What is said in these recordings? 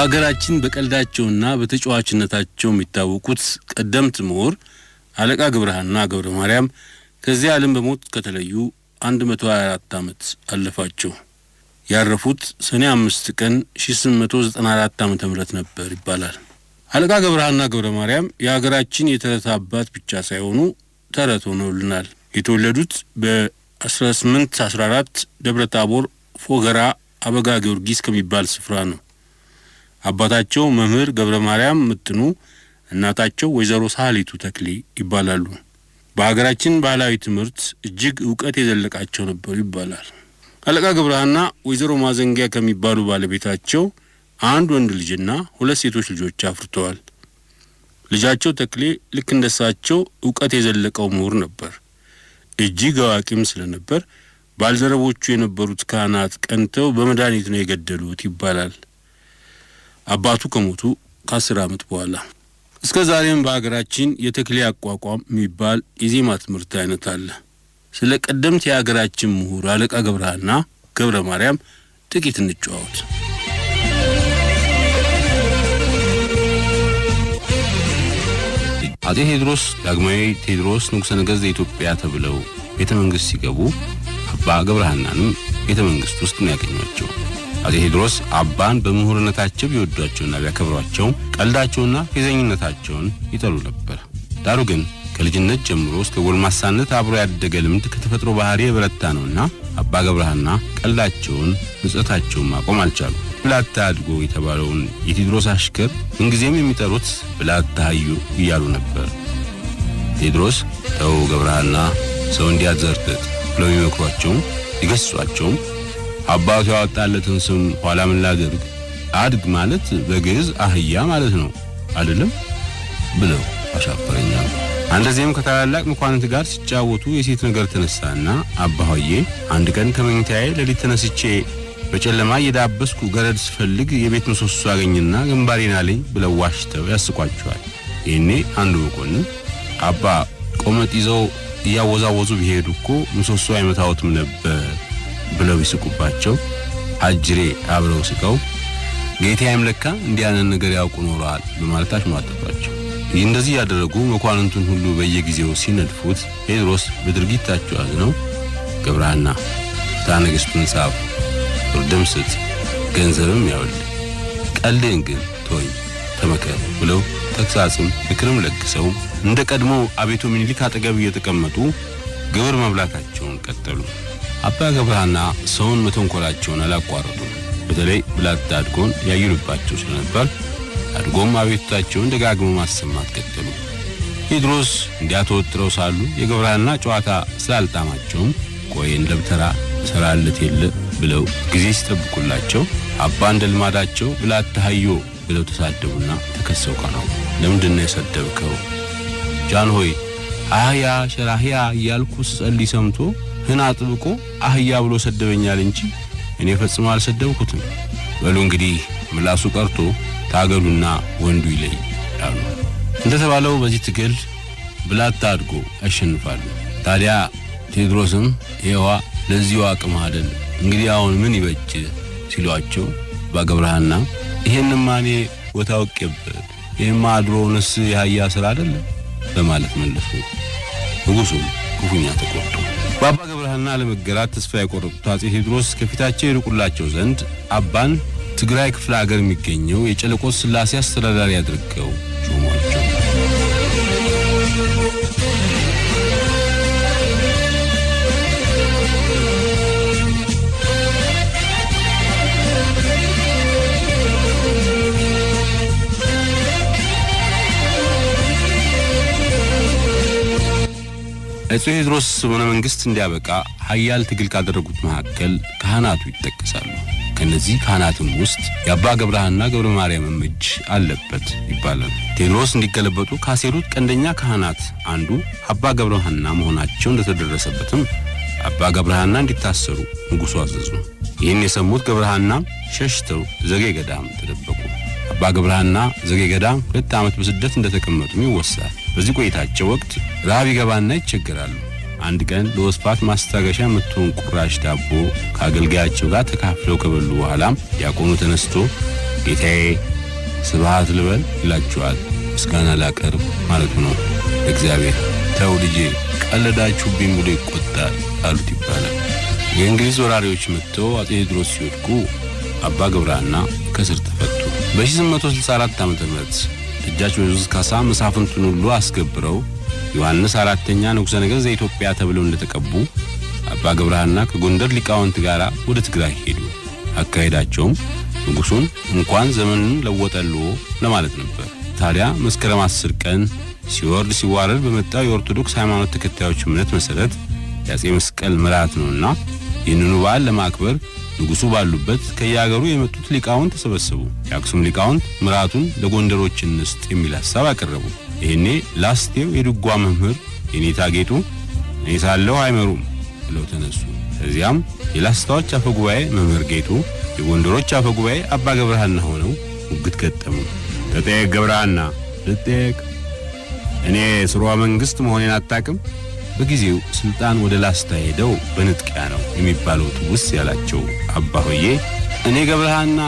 በሀገራችን በቀልዳቸውና በተጫዋችነታቸው የሚታወቁት ቀደምት ምሁር አለቃ ገብረሐና ገብረ ማርያም ከዚህ ዓለም በሞት ከተለዩ 124 ዓመት አለፋቸው። ያረፉት ሰኔ 5 ቀን 1894 ዓመተ ምህረት ነበር ይባላል። አለቃ ገብረሐና ገብረ ማርያም የሀገራችን የተረት አባት ብቻ ሳይሆኑ ተረት ሆነውልናል። የተወለዱት በ1814 ደብረ ታቦር ፎገራ አበጋ ጊዮርጊስ ከሚባል ስፍራ ነው። አባታቸው መምህር ገብረ ማርያም ምጥኑ፣ እናታቸው ወይዘሮ ሳህሊቱ ተክሌ ይባላሉ። በሀገራችን ባህላዊ ትምህርት እጅግ እውቀት የዘለቃቸው ነበሩ ይባላል። አለቃ ገብረሐና ወይዘሮ ማዘንጊያ ከሚባሉ ባለቤታቸው አንድ ወንድ ልጅና 2 ሴቶች ልጆች አፍርተዋል። ልጃቸው ተክሌ ልክ እንደሳቸው እውቀት የዘለቀው ምሁር ነበር። እጅግ አዋቂም ስለነበር ባልደረቦቹ የነበሩት ካህናት ቀንተው በመድኃኒት ነው የገደሉት ይባላል። አባቱ ከሞቱ ከ10 ዓመት በኋላ። እስከ ዛሬም በሀገራችን የተክሌ አቋቋም የሚባል የዜማ ትምህርት አይነት አለ። ስለ ቀደምት የሀገራችን ምሁር አለቃ ገብረሐና ገብረ ማርያም ጥቂት እንጨዋወት። አጼ ቴዎድሮስ ዳግማዊ ቴዎድሮስ ንጉሠ ነገሥት ዘኢትዮጵያ ተብለው ቤተ መንግሥት ሲገቡ አባ ገብረሐናንም ቤተ መንግሥት ውስጥ ነው ያገኟቸው። አጼ ቴዎድሮስ አባን በምሁርነታቸው ቢወዷቸውና ቢያከብሯቸው ቀልዳቸውና ፌዘኝነታቸውን ይጠሉ ነበር። ዳሩ ግን ከልጅነት ጀምሮ እስከ ጎልማሳነት አብሮ ያደገ ልምድ ከተፈጥሮ ባህሪ የበረታ ነውና አባ ገብረሐና ቀልዳቸውን ምጸታቸውን ማቆም አልቻሉ። ብላታ አድጎ የተባለውን የቴዎድሮስ አሽከር ምንጊዜም የሚጠሩት ብላታ አዩ እያሉ ነበር። ቴዎድሮስ ተው ገብረሐና ሰው እንዲያዘርጥጥ ብለው ይመክሯቸውም ይገስጿቸውም አባቱ ያወጣለትን ስም ኋላ ምን ላድርግ፣ አድግ ማለት በግዕዝ አህያ ማለት ነው አይደለም ብለው አሻፈረኛል። አንደዚህም ከታላላቅ መኳንንት ጋር ሲጫወቱ የሴት ነገር ተነሳና አባሆዬ አንድ ቀን ከመኝታዬ ሌሊት ተነስቼ በጨለማ እየዳበስኩ ገረድ ስፈልግ የቤት ምሰሶ አገኝና ግንባሬን አለኝ ብለው ዋሽተው ያስቋቸዋል። ይሄኔ አንዱ መኮንን አባ ቆመጥ ይዘው እያወዛወዙ ቢሄዱ እኮ ምሰሶ አይመታውትም ነበር ብለው ይስቁባቸው። አጅሬ አብረው ስቀው ጌታዬም ለካ እንዲህ ያንን ነገር ያውቁ ኖሯል በማለት አሽሟጠጧቸው። እንደዚህ ያደረጉ መኳንንቱን ሁሉ በየጊዜው ሲነድፉት ቴዎድሮስ በድርጊታቸው አዝነው ገብረሐና ፍትሐ ነገሥቱን ጻፍ፣ ፍርድም ስጥ፣ ገንዘብም ያውል፣ ቀልድን ግን ተወኝ፣ ተመከር ብለው ተግሳጽም ምክርም ለግሰው እንደ ቀድሞ አቤቱ ምኒልክ አጠገብ እየተቀመጡ ግብር መብላታቸውን ቀጠሉ። አባ ገብረሐና ሰውን መተንኮላቸውን አላቋረጡም። በተለይ ብላታ አድጎን ያይሉባቸው ስለነበር አድጎም አቤቱታቸውን ደጋግመው ማሰማት ቀጠሉ። ቴዎድሮስ እንዲያተወጥረው ሳሉ የገብረሐና ጨዋታ ስላልጣማቸውም ቆይ ደብተራ ሰራለት የለ ብለው ጊዜ ሲጠብቁላቸው አባ እንደ ልማዳቸው ብላታ አህዮ ብለው ተሳደቡና ተከሰው ቀረቡ። ለምንድን ነው የሰደብከው? ጃንሆይ አህያ ሸራህያ እያልኩ ስጸልይ ሰምቶ ህን አጥብቆ አህያ ብሎ ሰደበኛል እንጂ እኔ ፈጽሞ አልሰደብኩትም። በሉ እንግዲህ ምላሱ ቀርቶ ታገሉና ወንዱ ይለይ አሉ። እንደተባለው በዚህ ትግል ብላታ አድጎ ያሸንፋሉ። ታዲያ ቴዎድሮስም ይኸዋ ለዚሁ አቅም አይደል እንግዲህ አሁን ምን ይበጅ ሲሏቸው አባ ገብረሐና ይሄንማ እኔ ቦታ አውቄበት ይሄማ አድሮውንስ የአህያ ስራ አይደለም በማለት መለሱ። ንጉሱም ክፉኛ ተቆጡ። በአባ ገብረሐና ለመገራት ተስፋ የቆረጡት አጼ ቴዎድሮስ ከፊታቸው ይርቁላቸው ዘንድ አባን ትግራይ ክፍለ ሀገር የሚገኘው የጨለቆስ ስላሴ አስተዳዳሪ አድርገው ሾሟቸው። አፄ ቴዎድሮስ ዘመነ መንግስት እንዲያበቃ ኃያል ትግል ካደረጉት መካከል ካህናቱ ይጠቀሳሉ። ከነዚህ ካህናትም ውስጥ የአባ ገብረሐና ገብረ ማርያምም እጅ አለበት ይባላል። ቴዎድሮስ እንዲገለበጡ ካሴሩት ቀንደኛ ካህናት አንዱ አባ ገብረሐና መሆናቸው እንደተደረሰበትም አባ ገብረሐና እንዲታሰሩ ንጉሱ አዘዙ። ይህን የሰሙት ገብረሐና ሸሽተው ዘጌ ገዳም ተደበቁ። አባ ገብረሐና ዘጌ ገዳም 2 ዓመት በስደት እንደተቀመጡም ይወሳል። በዚህ ቆይታቸው ወቅት ረሃብ ይገባና ይቸገራሉ። አንድ ቀን ለወስፋት ማስታገሻ የምትሆን ቁራሽ ዳቦ ከአገልጋያቸው ጋር ተካፍለው ከበሉ በኋላ ዲያቆኑ ተነስቶ ጌታዬ ስብሐት ልበል ይላቸዋል። ምስጋና ላቀርብ ማለቱ ነው ለእግዚአብሔር። ተው ልጄ ቀለዳችሁብኝ ብሎ ይቆጣል አሉት ይባላል። የእንግሊዝ ወራሪዎች መጥተው አጼ ቴዎድሮስ ሲወድቁ አባ ገብረሐና ከስር ተፈቱ። በ1864 ዓ.ም ደጃች ዮሐንስ ካሳ መሳፍንቱን ሁሉ አስገብረው ዮሐንስ አራተኛ ንጉሠ ነገሥት ዘኢትዮጵያ ተብለው እንደተቀቡ አባ ገብረሐና ከጎንደር ሊቃውንት ጋር ወደ ትግራይ ሄዱ። አካሄዳቸውም ንጉሱን እንኳን ዘመኑን ለወጠልዎ ለማለት ነበር። ታዲያ መስከረም 10 ቀን ሲወርድ ሲዋረድ በመጣው የኦርቶዶክስ ሃይማኖት ተከታዮች እምነት መሰረት የአጼ መስቀል ምራት ነውና ይህንኑ በዓል ለማክበር ንጉሱ ባሉበት ከየሀገሩ የመጡት ሊቃውንት ተሰበሰቡ። የአክሱም ሊቃውንት ምራቱን ለጎንደሮች እንስጥ የሚል ሐሳብ አቀረቡ። ይሄኔ ላስቴው የድጓ መምህር የኔታ ጌጡ እኔ ሳለሁ አይመሩም ብለው ተነሱ። ከዚያም የላስታዎች አፈጉባኤ መምህር ጌጡ፣ የጎንደሮች አፈጉባኤ አባ ገብረሐና ሆነው ሙግት ገጠሙ። ተጠየቅ ገብረሐና፣ ልጠየቅ፣ እኔ ስርወ መንግስት መሆኔን አታውቅም? በጊዜው ስልጣን ወደ ላስታ ሄደው በንጥቂያ ነው የሚባለው ትውስ ያላቸው አባ ሆዬ እኔ ገብረሐና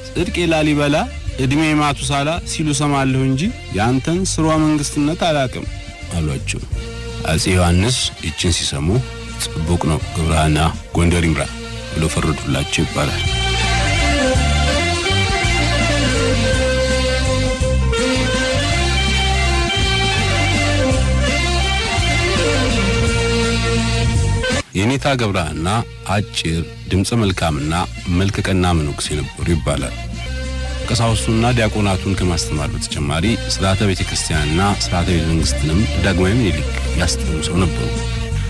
ጽድቅ ላሊበላ እድሜ ማቱሳላ ሲሉ ሰማለሁ እንጂ ያንተን ስርወ መንግስትነት አላውቅም አሏቸው። አጼ ዮሐንስ ይችን ሲሰሙ ጽቡቅ ነው ገብረሐና ጎንደር ይምራ ብለው ፈረዱላቸው ይባላል። የኔታ ገብረሐና አጭር ድምፀ መልካምና መልከ ቀና መነኩሴ ነበሩ ይባላል። ቀሳውስቱና ዲያቆናቱን ከማስተማር በተጨማሪ ስርዓተ ቤተክርስቲያንና ስርዓተ ቤተ መንግስትንም ዳግማዊ ምኒልክ ያስጠኑ ሰው ነበሩ።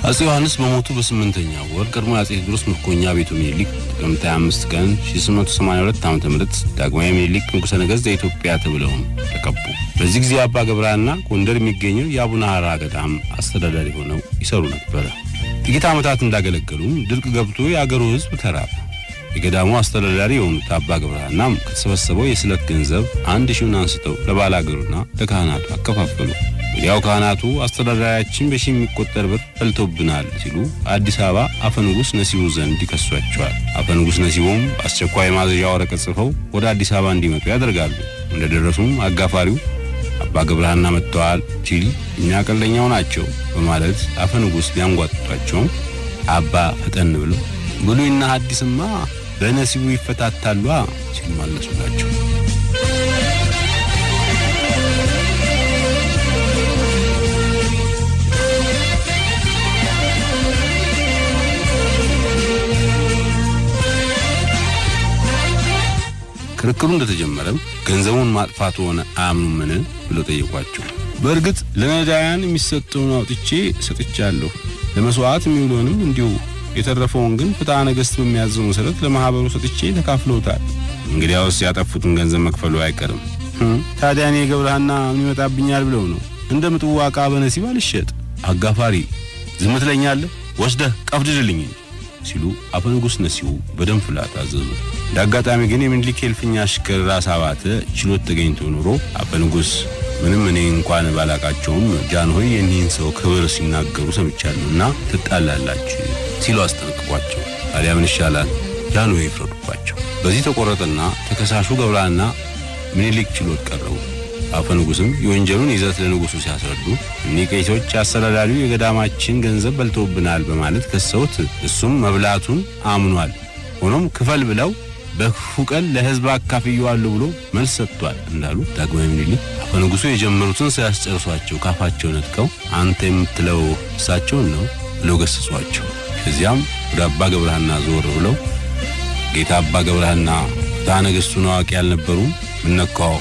አጼ ዮሐንስ በሞቱ በ8ኛው ወር ቀድሞ የአጼ ቴዎድሮስ ምርኮኛ ቤቱ ምኒልክ ጥቅምት 25 ቀን 1882 ዓ.ም ዳግማዊ ምኒልክ ንጉሠ ነገሥት ዘኢትዮጵያ ተብለው ተቀቡ። በዚህ ጊዜ አባ ገብረሐና ጎንደር የሚገኘው የአቡነ ሐራ ገዳም አስተዳዳሪ ሆነው ይሰሩ ነበር። ጥቂት ዓመታት እንዳገለገሉም ድርቅ ገብቶ የአገሩ ሕዝብ ተራበ። የገዳሙ አስተዳዳሪ የሆኑት አባ ገብረሐናም ከተሰበሰበው የስለት ገንዘብ 1000ውን አንስተው ለባላገሩና ለካህናቱ አከፋፈሉ። ወዲያው ካህናቱ አስተዳዳሪያችን በሺህ የሚቆጠር ብር በልቶብናል ሲሉ አዲስ አበባ አፈንጉስ ነሲቡ ዘንድ ይከሷቸዋል። አፈንጉስ ነሲቡም በአስቸኳይ ማዘዣ ወረቀት ጽፈው ወደ አዲስ አበባ እንዲመጡ ያደርጋሉ። እንደደረሱም አጋፋሪው አባ ገብረሐና መጥተዋል ሲል እኛ ቀልደኛው ናቸው በማለት አፈንጉስ ቢያንጓጥጧቸውም አባ ፈጠን ብለው ብሉይና ሐዲስማ በነሲቡ ይፈታታሉ ሲሉ መለሱላቸው። ክርክሩ እንደተጀመረም ገንዘቡን ማጥፋት ሆነ አያምኑምን ብለው ጠየቋቸው። በእርግጥ ለነዳያን የሚሰጠውን አውጥቼ ሰጥቻለሁ፣ ለመስዋዕት የሚውለውንም እንዲሁ፣ የተረፈውን ግን ፍትሐ ነገሥት በሚያዘው መሰረት ለማህበሩ ሰጥቼ ተካፍለውታል። እንግዲያውስ ያጠፉትን ገንዘብ መክፈሉ አይቀርም። ታዲያ እኔ ገብረሐና ምን ይመጣብኛል ብለው ነው እንደ ምጥዋ ዕቃ በነሲብ አልሸጥ። አጋፋሪ ዝም ትለኛለህ? ወስደህ ቀፍድድልኝ ሲሉ አፈንጉስ ነሲቡ በደም ፍላት አዘዙ። እንዳጋጣሚ ግን የሚኒሊክ የእልፍኝ አሽከር ራስ አባተ ችሎት ተገኝቶ ኖሮ አፈንጉስ ምንም እኔ እንኳን ባላቃቸውም ጃንሆይ የኒህን ሰው ክብር ሲናገሩ ሰምቻለሁና ትጣላላችሁ ሲሉ አስጠነቅቋቸው። ታዲያ ምን ይሻላል? ጃንሆይ ይፍረዱባቸው። በዚህ ተቆረጠና ተከሳሹ ገብረሐና ምኒልክ ችሎት ቀረቡ። አፈንጉስም የወንጀሉን ይዘት ለንጉሱ ሲያስረዱ እኒህ ቄሶች አስተዳዳሪው የገዳማችን ገንዘብ በልተውብናል በማለት ከሰውት እሱም መብላቱን አምኗል። ሆኖም ክፈል ብለው በክፉ ቀን ለሕዝብ አካፍየዋለሁ ብሎ መልስ ሰጥቷል እንዳሉ ዳግማዊ ምኒልክ አፈንጉሱ የጀመሩትን ሳያስጨርሷቸው ካፋቸው ነጥቀው አንተ የምትለው እሳቸውን ነው ብለው ገሰጿቸው። ከዚያም ወደ አባ ገብረሐና ዞር ብለው ጌታ አባ ገብረሐና ፍትሐ ነገሥቱን አዋቂ ያልነበሩም ምን ነካው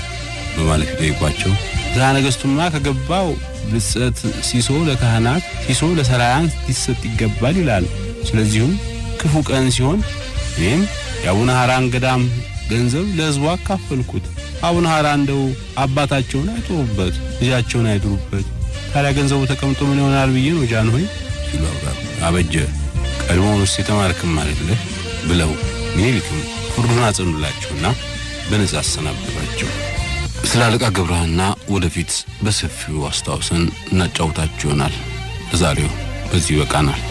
በማለት ይጠይቋቸው። ፍትሐ ነገሥቱማ ከገባው ብጽዕት ሲሶ ለካህናት ሲሶ ለሰራያን ሊሰጥ ይገባል ይላል። ስለዚሁም ክፉ ቀን ሲሆን እኔም የአቡነ ሐራን ገዳም ገንዘብ ለሕዝቡ አካፈልኩት። አቡነ ሐራ እንደው አባታቸውን አይጥሩበት፣ ልጃቸውን አይድሩበት። ታዲያ ገንዘቡ ተቀምጦ ምን ይሆናል ብዬ ነው ጃንሆይ ሲሉ አብራሩ። አበጀ ቀድሞውንስ የተማርክም አይደለህ ብለው ምኒልክም ፍርዱን አጸኑላቸውና በነጻ አሰናበቷቸው። ስለ አለቃ ገብረሐና ወደፊት በሰፊው አስታውሰን እናጫውታችሁ ይሆናል። ለዛሬው በዚህ ይበቃናል።